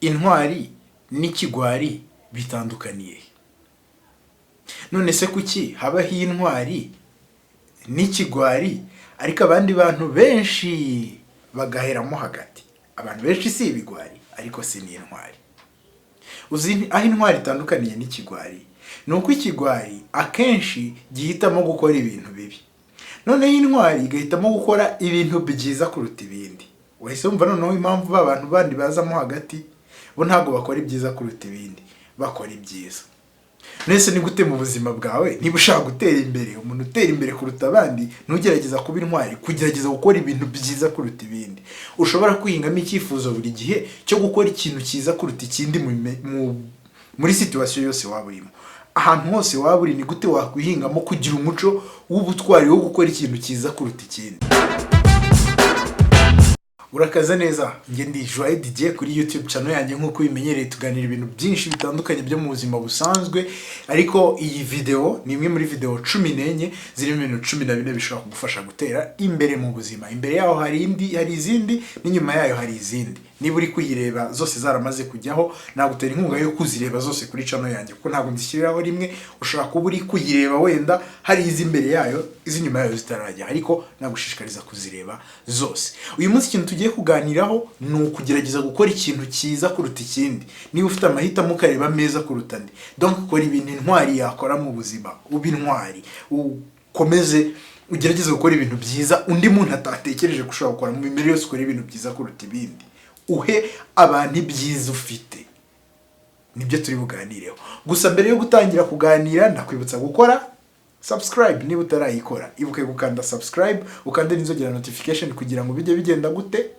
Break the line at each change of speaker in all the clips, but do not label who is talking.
Intwari n'ikigwari bitandukaniye he? None se kuki habaho intwari n'ikigwari, ariko abandi bantu benshi bagaheramo hagati? Abantu benshi si ibigwari, ariko si n'intwari. Uzi aho intwari itandukaniye n'ikigwari? Ni uko ikigwari akenshi gihitamo gukora ibintu bibi, noneho intwari igahitamo gukora ibintu byiza kuruta ibindi. Wahise wumva noneho impamvu ba bantu bandi bazamo hagati bo ntabwo bakora ibyiza kuruta ibindi, bakora ibyiza. Nese ni gute mu buzima bwawe, niba ushaka gutera imbere, umuntu utera imbere kuruta abandi ntugerageza kuba intwari, kugerageza gukora ibintu byiza kuruta ibindi? Ushobora kwihingamo icyifuzo buri gihe cyo gukora ikintu cyiza kuruta ikindi muri situation yose waba urimo, ahantu hose waba uri. Ni gute wakwihingamo kugira umuco w'ubutwari wo gukora ikintu cyiza kuruta ikindi? Urakaza neza, njye ndi Joye Didier kuri YouTube channel yanjye. Nk'uko ubimenyereye, tuganira ibintu byinshi bitandukanye byo mu buzima busanzwe, ariko iyi video ni imwe muri video 14 zirimo ibintu 14 bishobora kugufasha gutera imbere mu buzima. Imbere yaho hari indi, hari izindi, n'inyuma yayo hari izindi. Niba uri kuyireba zose zaramaze kujyaho, nagutera inkunga yo kuzireba zose kuri channel yanjye, kuko ntabwo nzishyiriraho rimwe. Ushobora kuba uri kuyireba wenda hari iz'imbere yayo, iz'inyuma yayo zitarajya, ariko nagushishikariza kuzireba zose. Uyu munsi ikintu tugiye kuganiraho ni ukugerageza gukora ikintu cyiza kuruta ikindi. Niba ufite amahitamo, ukareba meza kuruta andi, donc ukora ibintu intwari yakora mu buzima, uba intwari, ukomeze ugerageze gukora ibintu byiza undi muntu atatekereje ko ushobora gukora. Mu mimerere yose, ukora ibintu byiza kuruta ibindi, uhe abantu ibyiza ufite. Nibyo turi buganireho. Gusa mbere yo gutangira kuganira, ndakwibutsa gukora subscribe niba utarayikora. Ibuke gukanda subscribe, ukande n'inzogera notification, kugira ngo bijye bigenda gute?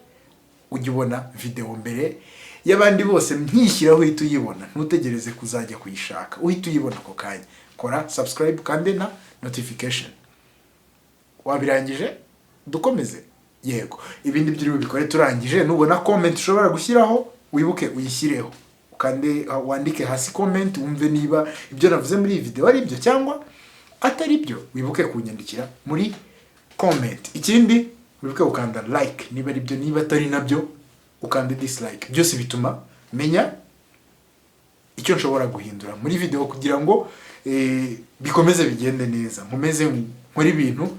Ujye ubona video mbere y'abandi bose. Nkishyiraho uhita uyibona, ntutegereze kuzajya kuyishaka, uhita uyibona ako kanya. Kora subscribe kandi na notification. Wabirangije? Dukomeze? Yego. Ibindi byo uri bubikore turangije. Nubona comment ushobora gushyiraho, wibuke uyishyireho, ukande wandike hasi comment, wumve niba ibyo navuze muri iyi video ari byo cyangwa atari byo. Wibuke kunyandikira muri comment. Ikindi, wibuke gukanda like niba ari byo, niba atari nabyo ukande dislike. Byose bituma menya icyo nshobora guhindura muri video kugira ngo bikomeze bigende neza, nkomeze nkore ibintu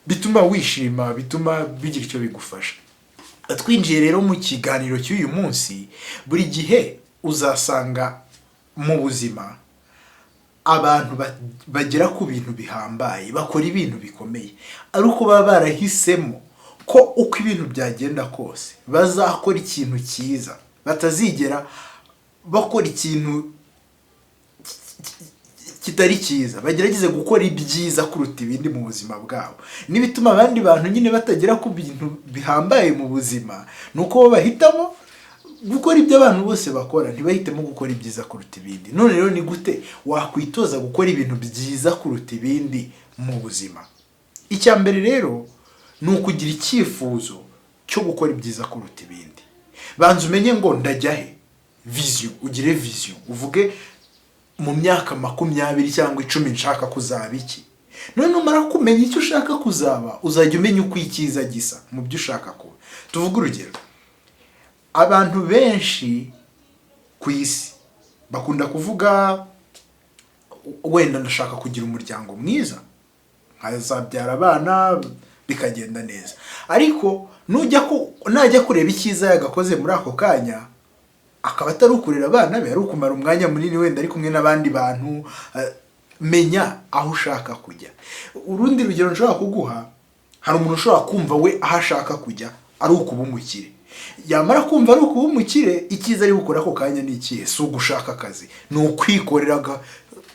bituma wishima, bituma bigira icyo bigufasha. Twinjiye rero mu kiganiro cy'uyu munsi. Buri gihe uzasanga mu buzima abantu bagera ku bintu bihambaye, bakora ibintu bikomeye, ari uko baba barahisemo ko uko ibintu byagenda kose bazakora ikintu cyiza, batazigera bakora ikintu kitari cyiza, bagerageze gukora ibyiza kuruta ibindi mu buzima bwabo. N'ibituma abandi bantu nyine batagera ku bintu bihambaye mu buzima ni uko bo bahitamo gukora ibyo abantu bose bakora, ntibahitemo gukora ibyiza kuruta ibindi. None rero ni gute wakwitoza gukora ibintu byiza kuruta ibindi mu buzima? Icya mbere rero ni ukugira icyifuzo cyo gukora ibyiza kuruta ibindi. Banza umenye ngo ndajya he. Vision, ugire vision, uvuge mu myaka 20 cyangwa 10 nshaka kuzaba iki. None numara kumenya icyo ushaka kuzaba, uzajya umenya uko icyiza gisa mu byo ushaka kuba. Tuvuge urugero, abantu benshi ku isi bakunda kuvuga wenda ndashaka kugira umuryango mwiza, nkazabyara abana bikagenda neza, ariko nujya ku najya kureba icyiza yagakoze muri ako kanya, akaba atari ukurera abana be, ari ukumara umwanya munini wenda ari kumwe n'abandi bantu. Menya aho ushaka kujya. Urundi rugero nshobora kuguha, hari umuntu ushobora kumva we aho ashaka kujya ari ukuba umukire. Yamara kumva ari ukuba umukire, icyiza ari gukora ako kanya ni ikihe? Si ugushaka akazi, ni ukwikorera,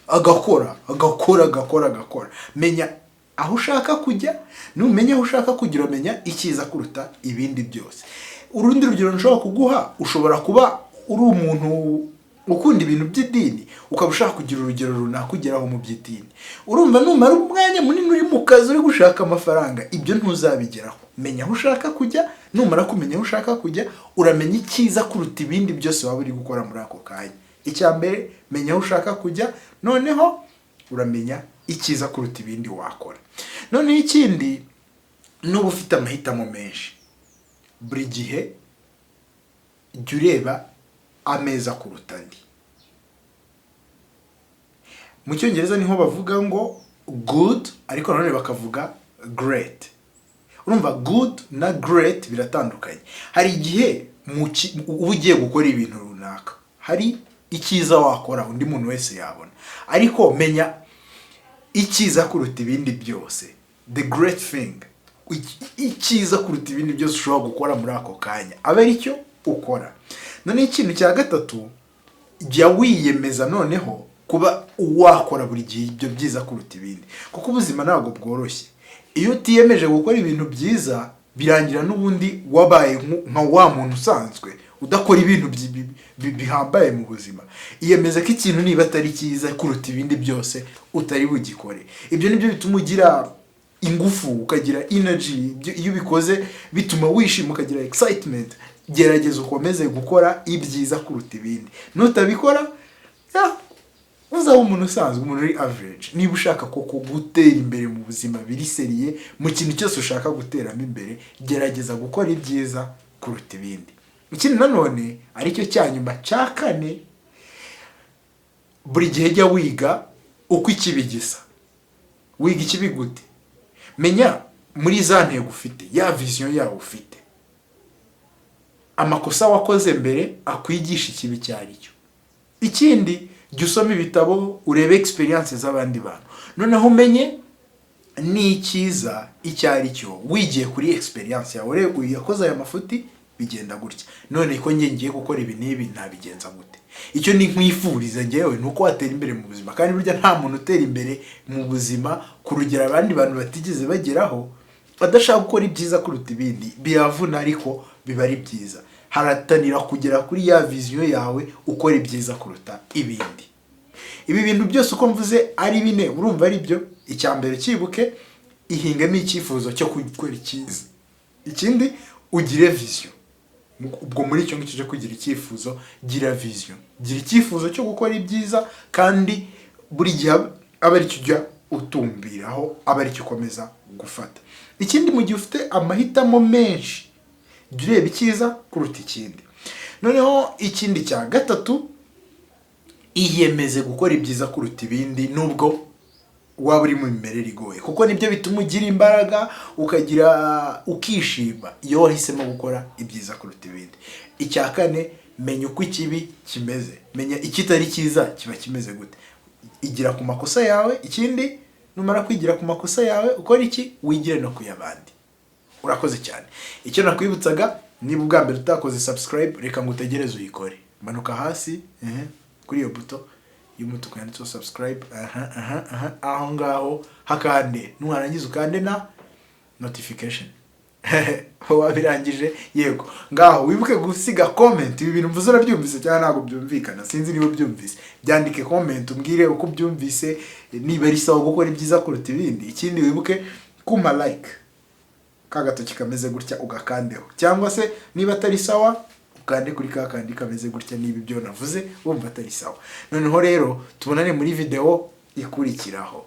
agakora, agakora, agakora, agakora. Menya aho ushaka kujya. Numenya aho ushaka kujya, uramenya icyiza kuruta ibindi byose. Urundi rugero nshobora kuguha, ushobora kuba uri umuntu ukunda ibintu by'idini, ukaba ushaka kugira urugero runaka ugeraho mu by'idini. Urumva numara umwanya munini uri mu kazi, uri gushaka amafaranga, ibyo ntuzabigeraho. Menya aho ushaka kujya. Numara kumenya aho ushaka kujya, uramenya icyiza kuruta ibindi byose waba uri gukora muri ako kanya. Icya mbere, menya aho ushaka kujya, noneho uramenya icyiza kuruta ibindi wakora. Noneho ikindi, nuba ufite amahitamo menshi, buri gihe jya ureba Ameza kuruta andi. Mu Cyongereza niho bavuga ngo "good", ariko nanone bakavuga "great". Urumva, "good" na "great" biratandukanye. Hari igihe uba ugiye gukora ibintu runaka, hari icyiza wakora undi muntu wese yabona, ariko menya icyiza kuruta ibindi byose, the great thing, icyiza kuruta ibindi byose ushobora gukora muri ako kanya, aba ari cyo ukora. Noneho ikintu cya gatatu, jya wiyemeza noneho kuba wakora buri gihe ibyo byiza kuruta ibindi, kuko ubuzima ntabwo bworoshye. Iyo utiyemeje gukora ibintu byiza, birangira n'ubundi wabaye nka wa muntu usanzwe udakora ibintu bihambaye mu buzima. Iyemeze ko ikintu niba atari cyiza kuruta ibindi byose, utari bugikore. Ibyo nibyo bituma ugira ingufu, ukagira energy. Iyo ubikoze bituma wishima, ukagira excitement. Gerageza ukomeze gukora ibyiza kuruta ibindi. Nutabikora, ya, uzaba umuntu usanzwe, umuntu uri average. Niba ushaka koko gutera imbere mu buzima biri sérieux, mu kintu cyose ushaka guteramo imbere, gerageza gukora ibyiza kuruta ibindi. Ikindi nanone, aricyo cya nyuma, cya kane, buri gihe jya wiga uko ikibi gisa. Wiga ikibi gute? Menya muri za ntego ufite, ya vision yawe ufite, amakosa wakoze mbere akwigisha ikibi icyo ari cyo. Ikindi, jya usoma ibitabo, urebe experience z'abandi bantu, noneho umenye n'icyiza icyo ari cyo wigiye kuri experience yawe. Urebe uyu yakoze aya mafuti bigenda gutya, none ko njye ngiye gukora ibi n'ibi, nabigenza gute? Icyo ni nkwifuriza njyewe ni uko watera imbere mu buzima. Kandi burya nta muntu utera imbere mu buzima ku rugero abandi bantu batigeze bageraho badashaka gukora ibyiza kuruta ibindi. Biravuna, ariko biba ari byiza. Haratanira kugera kuri ya vision yawe ukora ibyiza kuruta ibindi. Ibi bintu byose uko mvuze ari bine, urumva ari byo. Icya mbere, cyibuke, ihingemo icyifuzo cyo gukora icyiza. Ikindi, ugire vision. Ubwo muri icyo ngicyo cyo kugira icyifuzo, gira vision, gira icyifuzo cyo gukora ibyiza, kandi buri gihe aba aricyo ujya utumbiraho, aba aricyo ukomeza gufata. Ikindi, mu gihe ufite amahitamo menshi, jya ureba icyiza kuruta ikindi. Noneho ikindi cya gatatu, iyemeze gukora ibyiza kuruta ibindi nubwo waba uri mu mimerere igoye, kuko nibyo bituma ugira imbaraga, ukagira ukishima iyo wahisemo gukora ibyiza kuruta ibindi. Icya kane, menya uko ikibi kimeze, menya ikitari cyiza kiba kimeze gute, igira ku makosa yawe. Ikindi, numara kwigira ku makosa yawe, ukora iki? Wigire no ku y'abandi. Urakoze cyane. Icyo nakwibutsaga, niba ubwa mbere utakoze subscribe, reka ngo utegereze uyikore. Manuka hasi, ehe, kuri iyo buto y'umutuku yanditseho "subscribe", aha aha aha, aho ngaho hakande. Nuwarangiza ukande na notification. Wabirangije? Yego. Ngaho wibuke gusiga comment. Ibi bintu mvuze urabyumvise cyangwa ntabwo byumvikana? Sinzi niba ubyumvise. Byandike comment, umbwire uko ubyumvise, niba ari sawa gukora ibyiza kuruta ibindi. Ikindi, wibuke kumpa like, ka gatoki kameze gutya ugakandeho, cyangwa se niba atari sawa ukande kuri ka kandi kameze gutya, niba ibyo navuze wumva atari sawa. Noneho rero tubonane muri video ikurikiraho.